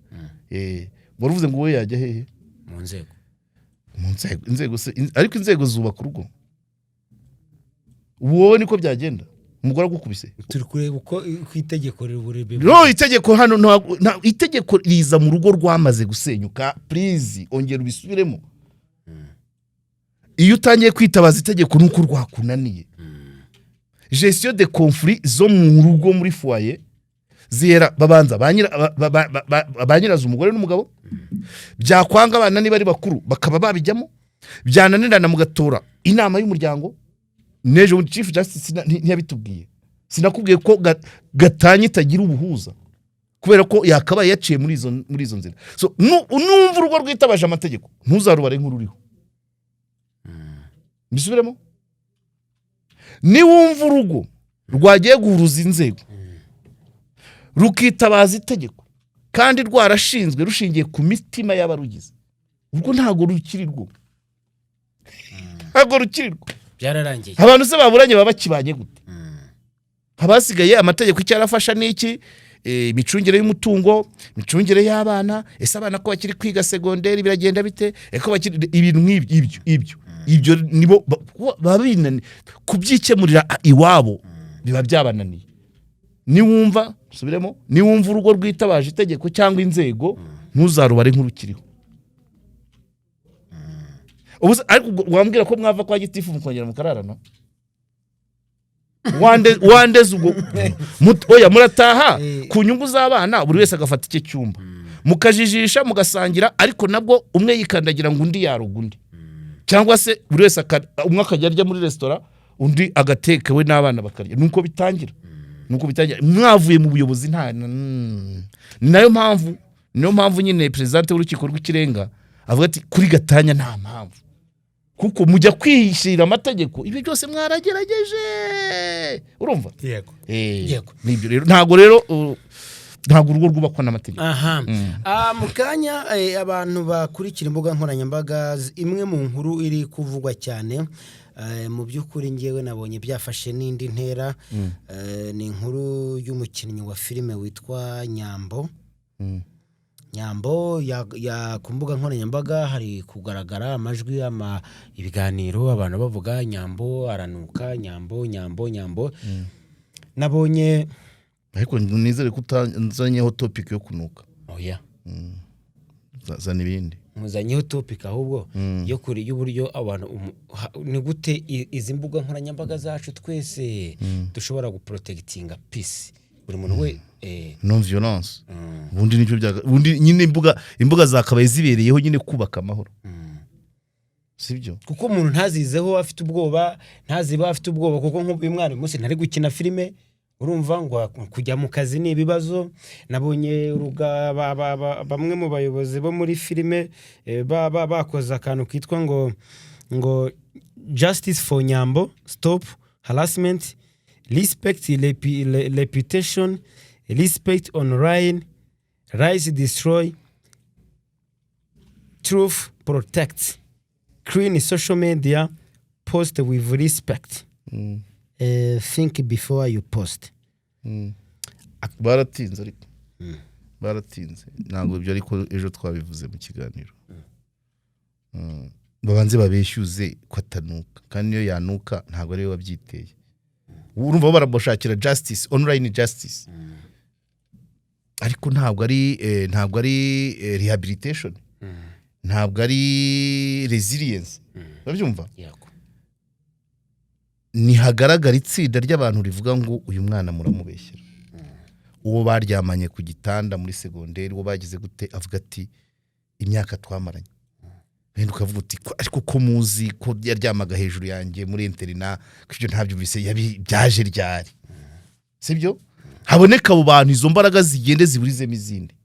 Wari uvuze ngo wowe yajya hehe? Mu nzego. Mu nzego. Inzego se ariko inzego zubaka urugo. Ubu wowe niko byagenda umugore agukubise? Turi kureba uko itegeko riburi. No itegeko hano itegeko riza mu rugo rwamaze gusenyuka. Please, ongera ubisubiremo. Iyo utangiye kwitabaza itegeko nuko rwakunaniye. Gestion de conflit zo mu rugo, muri foyer, zihera babanza ba nyirazo, umugore n'umugabo. Byakwanga, abana niba ari bakuru bakaba babijyamo. Byananirana, mugatora inama y'umuryango. N'ejo bundi Chief Justice ntiyabitubwiye? Sinakubwiye ko gatanya itagira ubuhuza, kubera ko yakabaye yaciye muri izo nzira? So numva urugo rwitabaje amategeko, ntuzarubare nk'ururiho. Mbisubiremo: niwumva urugo rwagiye guhuruza inzego, rukitabaza itegeko, kandi rwarashinzwe rushingiye ku mitima y'abarugize, ubwo ntabwo rukiri rwo, ntabwo rukiri rwo. Byararangiye. Abantu se baburanye baba bakibanye gute? Haba hasigaye amategeko. Icyo arafasha ni iki? Imicungire y'umutungo, imicungire y'abana. Ese abana ko bakiri kwiga secondaire biragenda bite? Eko bakiri ibintu nk'ibyo, ibyo nibo baba binani kubyikemurira iwabo, biba byabananiye. Niwumva, subiremo, niwumva urugo rwitabaje itegeko cyangwa inzego, ntuzarubare nk'urukiriho. Ubu ariko ubwo wambwira ko mwava kwa gitifu mukongera mukararana? Wandeze ubwo oya, murataha ku nyungu z'abana, buri wese agafata icye cyumba, mukajijisha, mugasangira, ariko nabwo umwe yikandagira ngo undi yaruga undi, cyangwa se buri wese umwe akajya arya muri resitora. Undi agateka, we n'abana bakarya. Nuko bitangira, nuko bitangira. Mwavuye mu buyobozi, nta ni nayo mpamvu, niyo mpamvu nyine perezidante w'Urukiko rw'Ikirenga avuga ati kuri gatanya nta mpamvu, kuko mujya kwishyirira amategeko, ibyo byose mwaragerageje, urumva? Yego. Yego. Nibyo rero, ntabwo rero ntabwo urugo rwubakwa n'amategeko. Aha. Mu kanya abantu bakurikira imbuga nkoranyambaga, imwe mu nkuru iri kuvugwa cyane, mu by'ukuri ngewe nabonye byafashe n'indi ntera, ni inkuru y'umukinnyi wa filime witwa Nyambo. Nyambo ku mbuga nkoranyambaga hari kugaragara amajwi, ibiganiro, abantu bavuga Nyambo aranuka, Nyambo, Nyambo, Nyambo. Nabonye Ariko nizere ko utanzanyeho topic yo kunuka. Oya. Zana ibindi. Muzanyeho topic ahubwo yo kuri y'uburyo abantu ni gute izi mbuga nkoranyambaga zacu twese dushobora guprotectinga peace, buri muntu we Non violence. Ubundi nicyo byaga, ubundi nyine imbuga zakabaye zibereyeho nyine kubaka amahoro, sibyo? Kuko umuntu ntazizeho afite ubwoba, ntaziba afite ubwoba, kuko nk'ubu uyu mwana uyu munsi ntari gukina filime, urumva ngo kujya mu kazi ni ibibazo. Nabonye bamwe mu bayobozi bo muri filime bakoze akantu kitwa ngo "Justice for Nyambo, stop harassment, respect reputation, respect online, lies destroy, truth protect, clean social media, post with respect." Think before you post. Baratinze, ariko baratinze, ntabwo ibyo, ariko ejo twabivuze mu kiganiro. Babanze babeshyuze ko atanuka, kandi niyo yanuka ntabwo ariwe wabyiteye. Urumva bo baramushakira justice, online justice, ariko ntabwo ari rehabilitation, ntabwo ari resilience, urabyumva? Yego. Ntihagaragara itsinda ry'abantu rivuga ngo uyu mwana muramubeshyera, uwo baryamanye ku gitanda muri segonderi, uwo bagize gute, avuga ati imyaka twamaranye, wenda ukavuga uti ariko ko muzi ko yaryamaga hejuru yanjye muri internat, ko ibyo ntabyumvise, byaje ryari?" Sibyo? Haboneka abo bantu, izo mbaraga zigende ziburizemo izindi,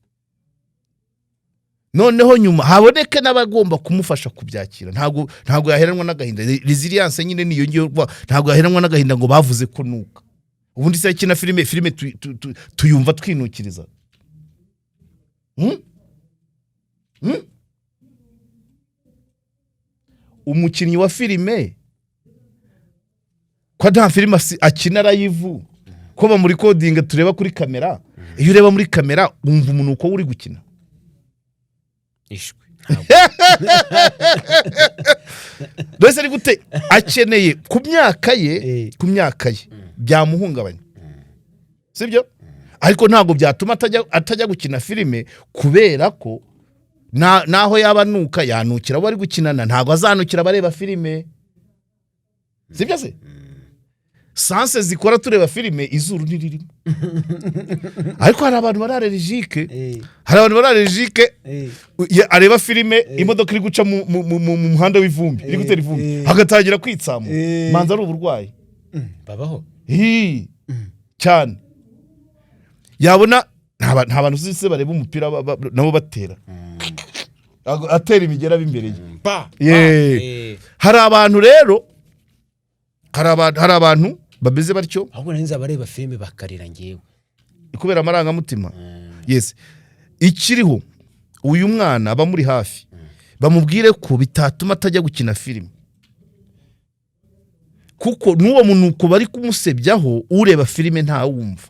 noneho nyuma haboneke n'abagomba kumufasha kubyakira. Ntabwo yaheranwa n'agahinda. Resilience nyine niyo ngiyo, ntabwo yaheranwa n'agahinda ngo bavuze ko nuka. Ubundi se akina filime, filime tuyumva twinukiriza? Hmm? Hmm? Umukinnyi wa filime ko nta filime akina live, ko bamurecordinga, tureba kuri kamera, iyo ureba muri kamera wumva umunuko uri gukina? Ishwi. Mbese ari gute akeneye ku myaka ye? Ku myaka ye byamuhungabanya, sibyo? Ariko ntabwo byatuma atajya gukina filime, kubera ko naho yaba anuka, yanukira abo ari gukinana, ntabwo azanukira abareba filime, sibyo se? Sens zikora tureba filime, izuru ntiririmo. Ariko hari abantu bari allergique, hari abantu bari allergique, areba filime, imodoka iri guca mu muhanda w'ivumbi, iri gutera ivumbi, agatangira kwitsamura. Manza ari uburwayi. Babaho. Hi, cyane. Yabona nta bantu uzi se bareba umupira nabo batera, atera imigera imbere ye. Pa. Hari abantu rero, hari abantu bameze batyo. Ahubwo nari nzi abareba filime bakarira ngewe. Kubera amarangamutima. Yes, ikiriho, uyu mwana bamuri hafi bamubwire ko bitatuma atajya gukina filime, kuko n'uwo munuko bari kumusebyaho, ureba filime ntawumva,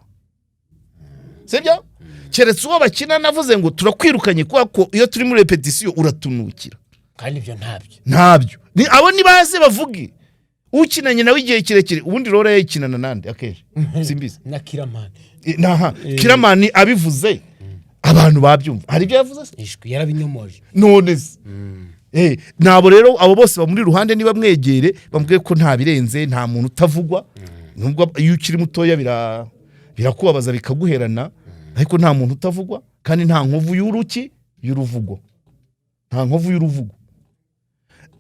sibyo? Keretse uwo bakina navuze ngo turakwirukanye kubera ko iyo turi muri répétition uratunukira. Kandi ibyo ntabyo. Ntabyo. Ni abo nibaze bavuge ukinanye nawe igihe kirekire. Ubundi rero yayikinana nande akenshi? Simbizi. Na Kiramani. Naha Kiramani abivuze abantu babyumva. Hari ibyo yavuze se? Ishwi, yarabinyomoje. None se nabo rero, abo bose bamuri iruhande niba mwegere bamubwiye ko nta birenze, nta muntu utavugwa, nubwo iyo ukiri mutoya birakubabaza bikaguherana, ariko nta muntu utavugwa, kandi nta nkovu y'uruki y'uruvugo, nta nkovu y'uruvugo.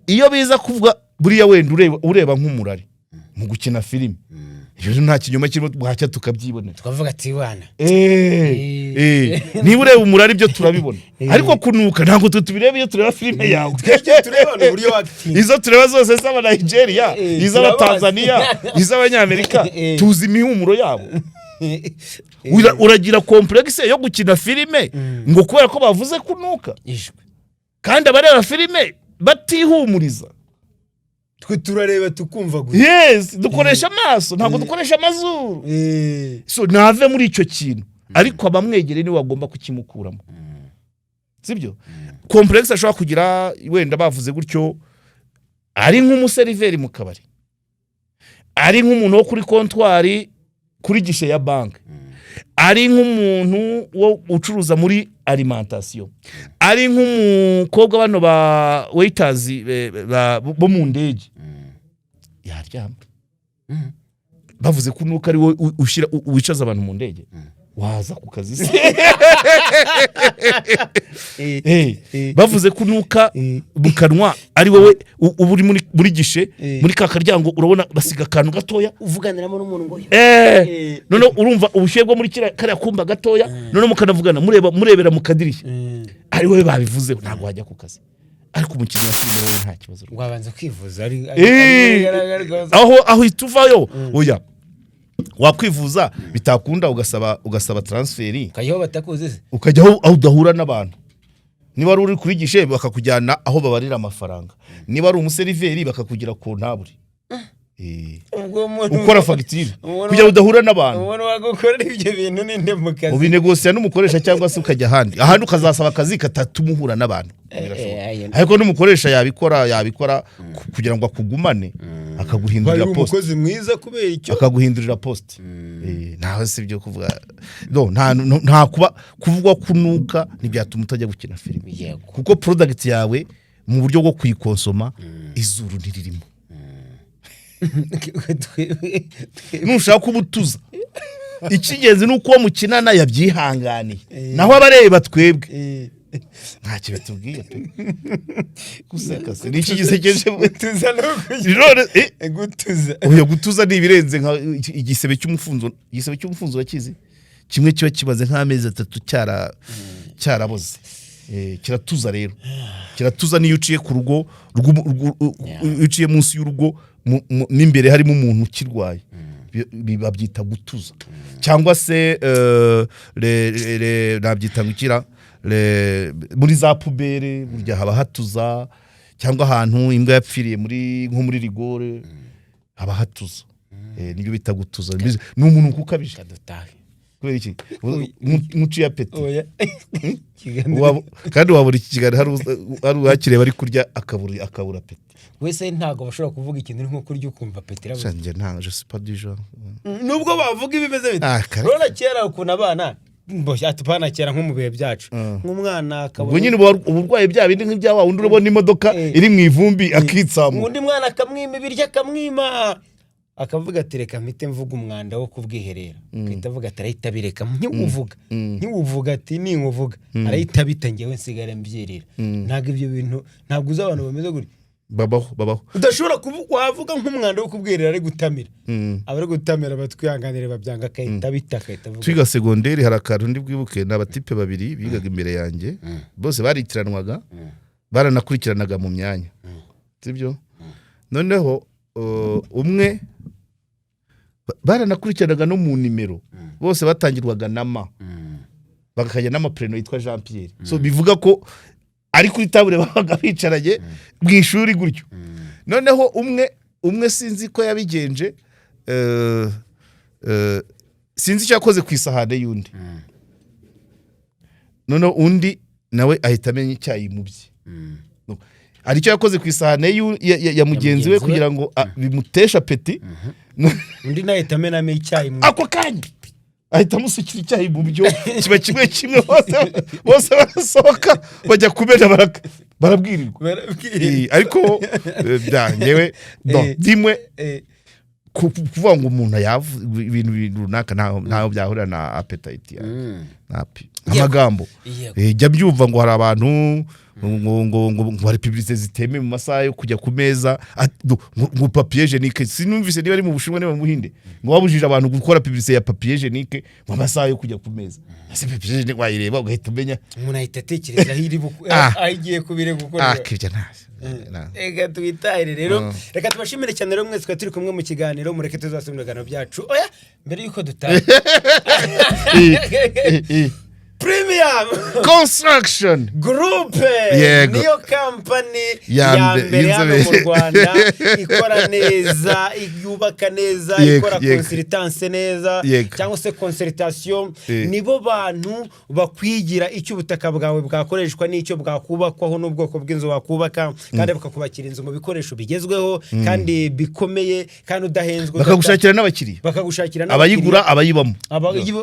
Iyo biza kuvuga buriya wenda ureba nk'umurari. Mu gukina filime, ibyo rero nta kinyoma kirimo, bwacya tukabyibonera. Tukavuga ati: "Wana." Niba ureba umurari, ibyo turabibona, ariko kunuka ntabwo twe tubireba iyo tureba filime yawe. Twebwe tureba ni uburyo wactinga. Izo tureba zose, z'Abanigeria, iz'Abatanzaniya, iz'Abanyamerika, tuzi imihumuro yabo. Uragira complexe yo gukina filime ngo kubera ko bavuze kunuka, Ijwi. kandi abareba filime batihumuriza. Twe turareba tukumva gusa. Yes, dukoresha amaso, ntabwo dukoresha amazuru. So nave muri icyo kintu, ariko abamwegereye niwe bagomba kukimukuramo, sibyo? Complexe ashobora kugira, wenda bavuze gutyo, ari nk'umuseriveri mu kabari, ari nk'umuntu wo kuri comptoir, kuri guichet ya banki, ari nk'umuntu wo ucuruza muri alimentation, ari nk'umukobwa bano ba waiters bo mu ndege, yaryama bavuze ko nuko ari wowe ushyira wicaza abantu mu ndege, waza ku kazi se? Bavuze ko unuka mu kanwa, ari wowe uba uri muri guichet, muri ka karyango, urabona basiga akantu gatoya uvuganiramo n'umuntu ngo Noneho urumva ubushyuhe bwo muri kariya kumba gatoya, noneho mukanavugana mureba, murebera mu kadirishya, ari wowe babivuzeho, ntabwo wajya ku kazi. Ariko umukinnyi wa filime wowe nta kibazo rwose. Wabanza kwivuza ari rwose. Aho uhita uvayo, oya, wakwivuza bitakunda ugasaba transfert. Ukajyaho batakuzi se? Ukajya aho udahura n'abantu. Niba ari uri kuri guichet, bakakujyana aho babarira amafaranga. Niba ari umuseriveri, bakakugira comptable. Ubwo umuntu Ukora fagitire Umuntu kugira ngo udahura n'abantu. Umuntu wagukorera ibyo bintu ninde mu kazi? Ubinegosiya n'umukoresha, cyangwa se ukajya ahandi ukazasaba akazi katatuma uhura n'abantu. Birashoboka. Ariko n'umukoresha yabikora kugira ngo akugumane, akaguhindurira Wari poste. umukozi mwiza kubera icyo. Akaguhindurira poste. Ntawe si ibyo kuvuga no, nta kuba kuvugwa kunuka ntibyatuma utajya gukina filime, kuko product yawe mu buryo bwo kuyikonsoma izuru ntiririmo. Nushaka kuba utuza, icy'ingenzi ni uko uwo mukinana yabyihanganiye, naho abareba twebwe ntacyo bitubwiye pe. Guseka se ni iki gisekeje? Gutuza no kugira None, gutuza. Oya, gutuza ni ibirenze nka igisebe cy'umufunzo. Igisebe cy'umufunzo urakizi? Kimwe kiba kimaze nk'amezi 3 cyaraboze. Kiratuza rero, kiratuza niyo uciye ku rugo iyo uciye munsi y'urugo mo imbere harimo umuntu ukirwaye. Babyita gutuza, cyangwa se nabyita gukira muri za poubelle, burya haba hatuza, cyangwa ahantu imbwa yapfiriye muri nko muri rigole haba hatuza. Nibyo bita gutuza. Ni umuntu ukabije. Kadutahe. Kubera iki? Nkuciye appétit. Oya. Kiganiro. Kandi wabura iki kiganiro hari uwakireba ari kurya akabura appétit. Wese ntabwo bashobora kuvuga ikintu uri nko kurya ukumva appétit irabuze. Sha, njye nta, je suis pas du genre. Nubwo bavuga ibimeze bite. Ah, kare. Urabona kera ukuntu abana mboshye atupana kera, nko mu bihe byacu, nk'umwana akabona Ubwo nyine uburwayi bya bindi nk'ibya wa wundi urabona imodoka iri mu ivumbi akitsamura. Undi mwana akamwima ibiryo, akamwima, akavuga ati: "Reka mpite mvuga umwanda wo ku bwiherero." Agahita avuga ati arahita abireka ntiwuvuga, ntiwuvuga, ati ninkuvuga arahita abita, ngewe nsigare mbyirira. Ntabwo ibyo bintu, ntabwo uzi abantu bameze gutya. Babaho, babaho. Udashobora wavuga nk'umwanda wo kubwirira ari gutamira, abari gutamira batwihanganire babyanga, agahita abita, agahita avuga. Twiga segonderi, hari akantu ndi bwibuke. Ni abatipe babiri bigaga imbere yanjye, bose baritiranwaga, baranakurikiranaga mu myanya, sibyo? Noneho umwe baranakurikiranaga no mu nimero, bose batangirwaga na ma, bakajya n'amaprénom yitwa Jean Pierre. So bivuga ko ari kuri table babaga bicaranye mu ishuri gutyo. Noneho umwe sinzi ko yabigenje, sinzi icyo yakoze ku isahane y'undi. Noneho undi nawe ahita amenya icyayi mu bye. Hari icyo yakoze ku isahane ya mugenzi we mugenzi we. kugira ngo bimuteshe appétit. Undi nawe ahita amenamo icyayi mu Ako kanya ahita amusukira icyayi mu byo, kiba kimwe kimwe, bose barasohoka bajya kumena, barabwirirwa. Barabwira. Ariko njyewe no, dimwe kuvuga ngo umuntu yavu ibintu runaka, ntaho byahurira na appetite yawe. Napi, amagambo. Jya byumva ngo hari abantu Ngo hari publicité zitemewe mu masaha yo kujya ku meza, ngo papier hygiénique, sinumvise niba ari mu Bushinwa, niba mu Buhinde, ngo babujije abantu gukora publicité ya papier hygiénique mu masaha yo kujya ku meza. Ese papier hygiénique wayireba ugahita umenya? Umuntu ahita atekereza aho iri Ah. aho igiye kubire gukorera. Ah, kibyo nta. Reka twitahire rero. Reka tubashimire cyane rero mwese twari turi kumwe mu kiganiro. Mureke tuzasubira mu biganiro byacu. Oya, mbere y'uko dutaha, Premium Construction Group niyo kampani Ya ya mbere hano mu y'inzobere. Rwanda ikora neza, yubaka neza, ikora consultance neza cyangwa se consultation. Nibo bantu bakwigira icyo ubutaka bwawe bwakoreshwa n'icyo bwakubakwaho n'ubwoko bw'inzu wakubaka, kandi bakakubakira inzu mu bikoresho bigezweho kandi bikomeye kandi udahenzwe. Bakagushakira n'abakiriya. Bakagushakira n'abakiriya. Abayigura, abayibamo.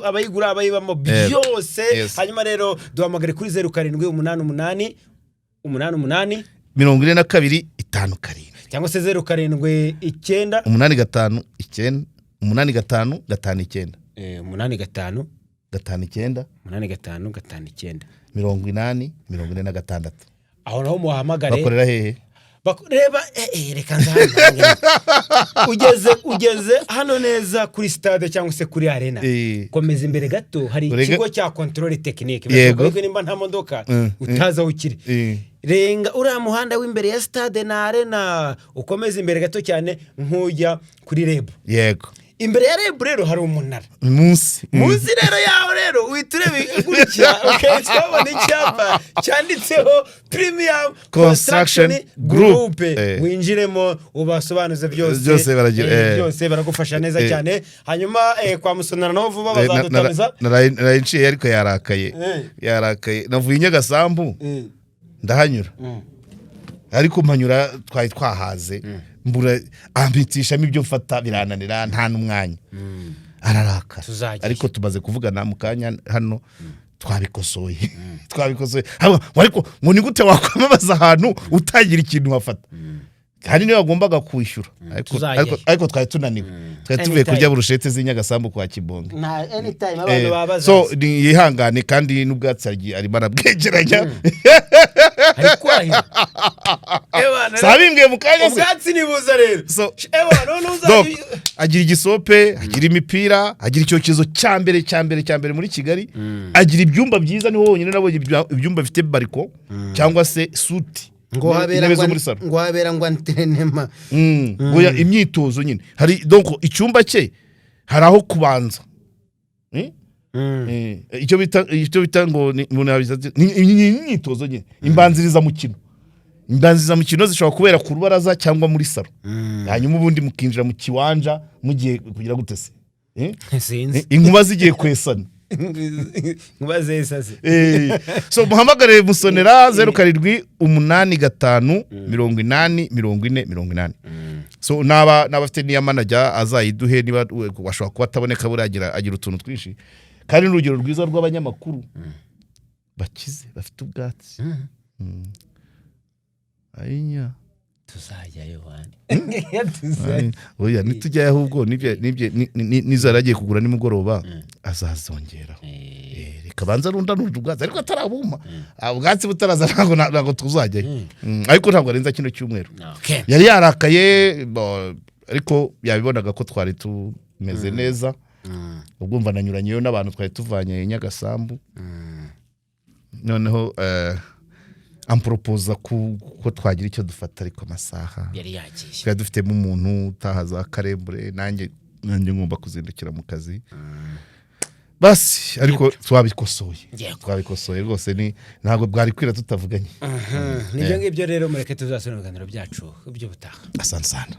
Abayigura, abayibamo, byose. Hanyuma rero duhamagare kuri 0788 88 42 57. Cyangwa se 079 859, 8559. 85. 59. 8559. 80 46. Aho naho muhamagare. Bakorera hehe? Reba, reka nzahange. Ugeze hano neza kuri stade cyangwa se kuri arena, komeza imbere gato hari ikigo cya contrôle technique. Birashoboka ko nimba nta modoka utazi aho ukiri, renga uriya muhanda w'imbere ya stade na arena, ukomeze imbere gato cyane nk'ujya kuri REB. Imbere ya REB rero hari umunara. Munsi. Munsi rero yaho rero uhita ureba gutya, ugahita wabona icyapa cyanditseho Premium Construction Construction Group. Group. Winjiremo ubasobanuze byose. Byose baragira, Byose baragufasha neza cyane. Hanyuma kwa Musonera naho vuba bazadutamiza. Naraye nciye ariko yarakaye. Yarakaye, navuye i Nyagasambu, ndahanyura, ariko mpanyura twari twahaze, mbura ampitishamo ibyo mfata, birananira, nta n'umwanya, ararakara. Tuzajyayo. Ariko tumaze kuvugana mu kanya hano, twabikosoye. Haba, ngo ariko ngo ni gute wakwamamaza ahantu utagira ikintu wafata, kandi niyo wagombaga kwishyura, Tuzajyayo. ariko twari tunaniwe, twari tuvuye Anytime. kurya burushete z'i Nyagasambu kwa Kibonge. Nta anytime abantu baba So bazaza. ni yihangane, kandi n'ubwatsi arimo arabwegeranya. Ari kwahira. Ewana, Sabimbwiye mu kanya se. Ubwatsi nibuza rero. Ewana, none Donc, uzajya agira igisope, agira imipira, agira icyokezo cya mbere, cya mbere, cya mbere muri Kigali, agira ibyumba byiza, niho honyine nabonye ibyumba bifite balcon cyangwa se suite, ngo habera intebe zo ngo muri salon. Ngo habera ngo entraînement. Ngo imyitozo nyine hari, donc icyumba cye hari aho kubanza. Icyo bita ngo ni umuntu yabiza ni imyitozo nyine, imbanzirizamukino. Imbanzirizamukino zishobora kubera ku rubaraza cyangwa muri salon, hanyuma ubundi mukinjira mu kiwanja mugiye kugira gute se? Sinzi. Inkuba zigiye kwesana. Nkuba zesase. So muhamagare Musonera 0785 80 40 80. So naba afite n'iya manager azayiduhe, niba washobora kuba ataboneka, buriya agira utuntu twinshi, kandi n'urugero rwiza rw'abanyamakuru bakize bafite ubwatsi. Ayinya. Tuzajyayo wane. Ay, oya, nitujyayo ahubwo nibyo nizo yari agiye kugura nimugoroba azazongeraho. Reka banza arundanurire ubwatsi, ariko atarabuma. Ubwatsi butaraza ntabwo tuzajyayo. Ariko ntabwo arenza kino cyumweru. Yari yarakaye ariko yabibonaga ko twari tumeze neza. Ubwo mva nanyuranyeyo n'abantu twari tuvanye i Nyagasambu, noneho amporopoza ko twagira icyo dufata, ariko amasaha yari yagiye. Twari dufitemo umuntu utaha za karembure, nanjye ngomba kuzindukira mu kazi basi, ariko twabikosoye. Twabikosoye rwose, ni ntabwo bwari kwira tutavuganye. Nibyo ngibyo rero, mureke tuzasubira mu biganiro byacu by'ubutaha. Asante sana.